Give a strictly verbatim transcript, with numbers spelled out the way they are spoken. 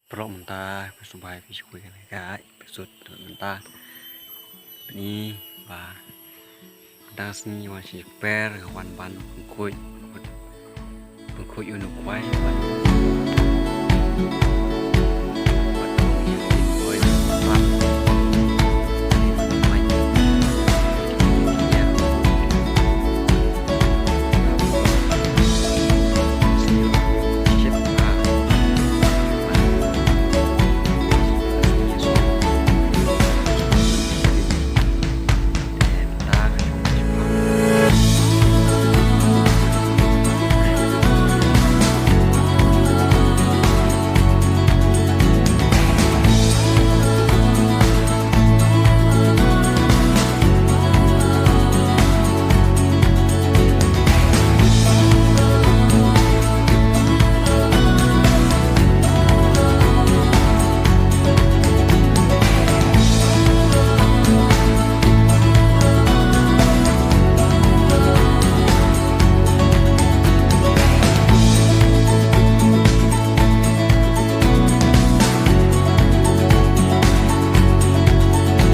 Paralok mynta, phi sngewbha phi shu khuid ka episode mynta. Pyni ba dang sngi wan shi per, wan ban pynkhuid, pynkhuid ïa u nongkwai.